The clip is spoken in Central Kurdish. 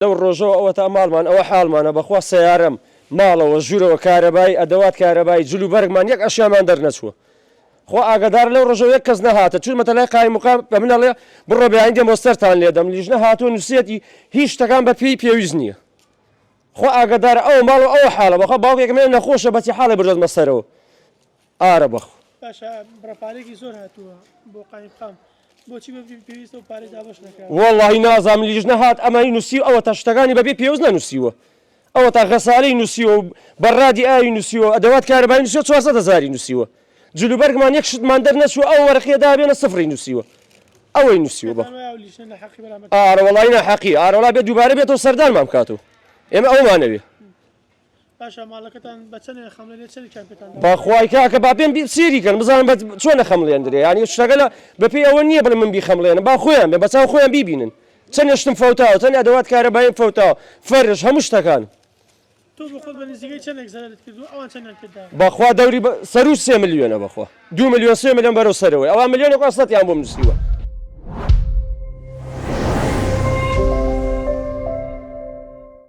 لەو ڕۆژەوە ئەوەتا ماڵمان ئەوە حاڵمانە بەخوا سەیارەم ماڵەوە ژورەوە کارەبایی ئەدەوات کارەبایی جل و بەرگمان یەک ئەشیامان دەرنەچووە خوا ئاگادارە لەو ڕۆژەوە یەک کەس نەهاتە چوومەتە لای قایم مقام بە من ئەڵێ بڕۆ بەیانی دێم بۆ سەرتان لێدەم لیژنە هاتووە نووسیەتی هیچ شتەکان بە پێی پێویست نییە خوا ئاگادارە ئەو ماڵ و ئەو حاڵە بەخوا باوکێکم هەیە نەخۆشە بەچی حاڵێ بردۆتمە سەرەوە ئارە بەخوا. باشە بڕە پارەیەکی زۆر هاتووە بۆ قایمقام بۆچی بە پێویستە و پارەی دابەش نەکراوە؟ وەڵاهی نازانم لیژنە هات ئەمەی نووسی و ئەوەتا شتەکانی بەبێ پێوست نەنووسیوە ئەوەتا غەسالەی نووسیوە و بەڕادی ئاوی نووسیوە ئەدەوات کارەبایی نووسیوە 400 هەزاری نووسیوە جلوبەرگمان یەک شتمان دەرنەچووە ئەو وەرەقیە دابێنە سفری نووسیوە ئەوەی نووسیوە بە پێتان وایە ئەو لیژنە ناحەقی بەرامبەر ئارە وەڵی ناحەقی ئارە وەڵا بێ دووبارە بێتەوە سەردانمان بکاتەوە ئێمە ئەومانەوێ باشە ماڵەکەتان بە چەنێ خەمڵێنێ چەنێکیان پێتان داوە؟ بەخوای کاکە با بێن سێری کەن بزانن بە چۆنە خەمڵێندرێ یانی شتەکە لە بەپێی ئەوە نییە بڵێ من بیخەمڵێنم با خۆیان بێن بە چاو خۆیان بیبینن چەنێ شتم فەوتاوە چەنێ ئەدەوات کارەباییم فەوتاوە فەرش هەموو شتەکان. تۆ بۆ خۆت بە نزیکەی چەنێک زەرەرت کردووە ئەوان چەنیان پێت داوە؟ بەخوا دەوری سەروو سێ ملیۆنە بەخوا دوو ملیۆن سێ ملیۆن بەرەو سەرەوەی ئەوان ملیۆنێک و سەتیان بۆم نووسیوە.